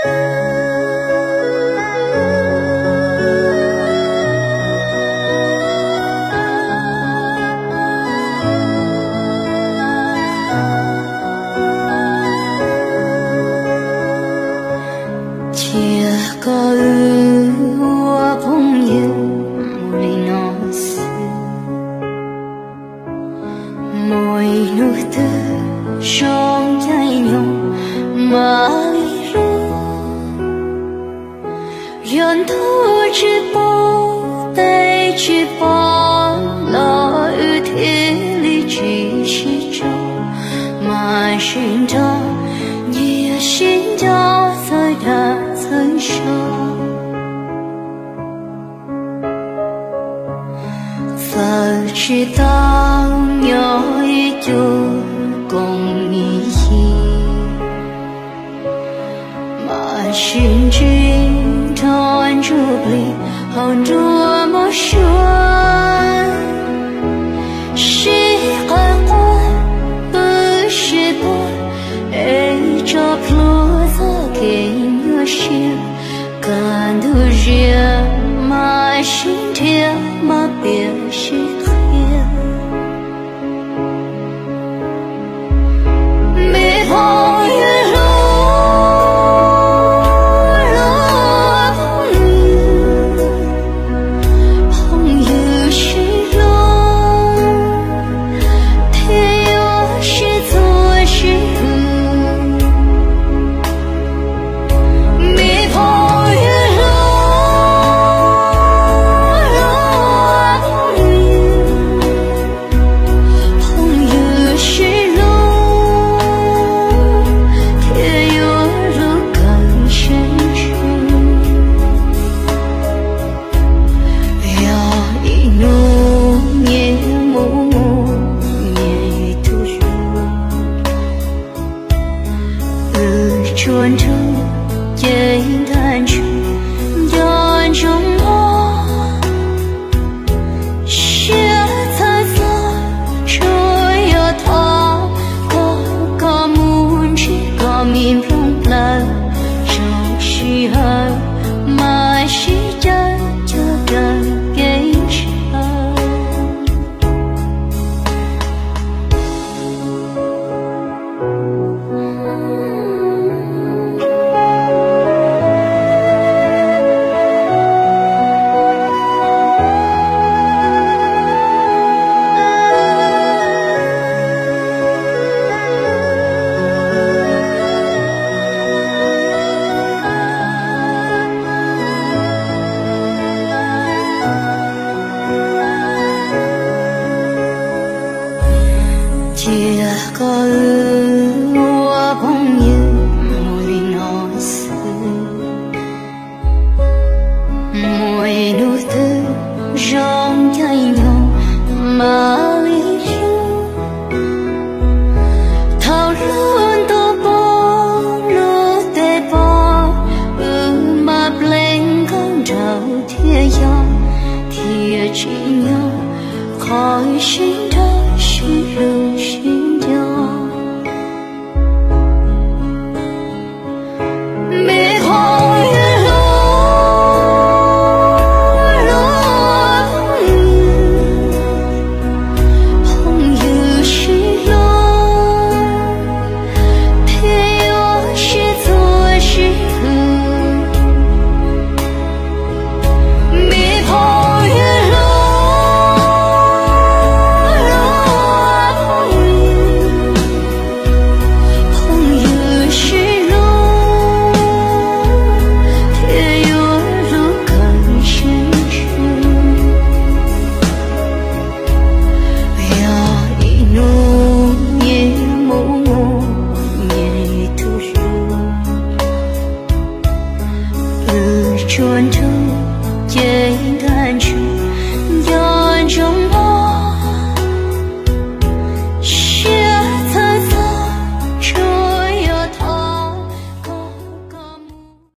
Cia koj wb ua phooj ywg mus li no xwb. Muaj ib hnub twg zoo caij nyoog mam li hlub. Yog ntuj tsis pub, tes tsis pom los wb thiaj li tsis sib tso, mas sib nrog nyiag sib nco txhawj dag txhawj zog. Txawm tsis tau nyob ib cuag koom ib yig, mas sib ntsib nrog ntsuj plig hauv nruab mos suav. Sib qawm quaj pw sib puag, es tso plhuav txoj kev nyuaj siab. Kaj ntug ziab mas sib nrhiav, mas piav sib qhia. Me phooj ywg hlub, hlub phooj ywg, phooj ywg sib hlub thiaj yuav sib txuag sib hwm. Me phooj ywg hlub, hlub phooj ywg, phooj ywg sib hlub thiaj yuav hlub kawg siab ntsws. Yog ib hnub nyias mus muaj nyias tus hlub, wb tsuas nrug ces nrag ntsug nco ntsoov